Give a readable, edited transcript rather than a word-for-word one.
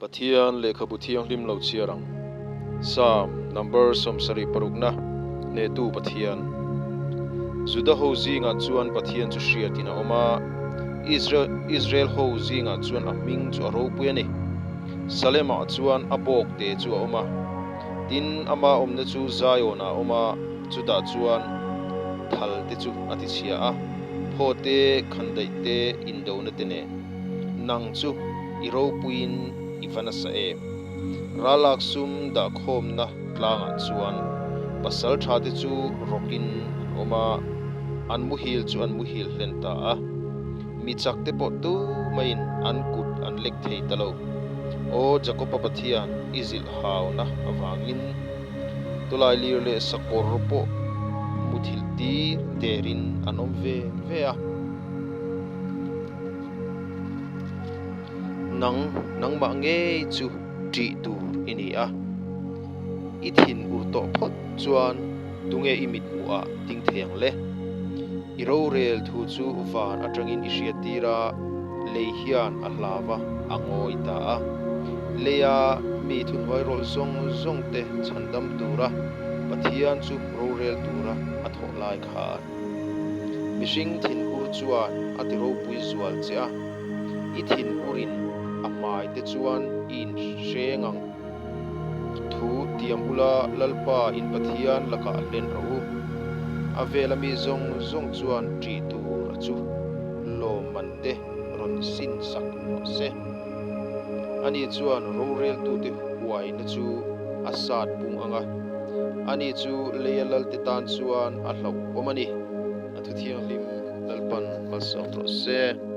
Pathian lehkhabu thianghlim lo chhiar ang. Psalm number 76 na Hnehtu Pathian. Juda ho zingah chuan Pathian chu hriatin a awm a, Israel Israel ho zingah chuan a hming chu a ropui a ni. Salemah chuan a bawk te chu a awm a, tin ama awmna chu Zion ah a awm a, chutah chuan thal te chu a tichhia a, phaw te, khandaih te, indona te nen. Nang chu i ropuiin i va nasa em? Ralak sum dahkhawmna tlangah chuan pasal tha te chu rawkin an awm a, an muhil chu an muhil hlen ta a. Mi chak te pawh tu maiin an kut an lek thei ta lo. Aw Jakoba Pathian, i zilh hauna avangin tawlai lir leh sakawr pawh muthilh tir derin an awm ve ve a. Nang, nangmah ngei chu ṭih tur i ni a. I thin ur tawh phawt chuan tunge i mit hmuhah ding thei ang le? I rorel thu chu van aṭangin i hriat tir a, lei hian a hlau a, a ngawi ta a. Leia mi thuhnuai rawlh zawng zawng te chhandam tura Pathian chu rorel tura a thawh lai khan. Mihring thinur chuan a ti ropui zual che a, i thinurin a hmai te chuan i inhreng ang. Thu tiam ula Lalpa in Pathian lakah a hlen rawh u. A vela mi zawng zawng chuan ṭih tur a chu lawmman te rawn sin sak rawh se. Ani chuan roreltute huaina chu a sat pung ang a, ani chu leia lalte tan chuan a hlauhawm a ni. A thu thianghlim Lalpan malsawm rawh se.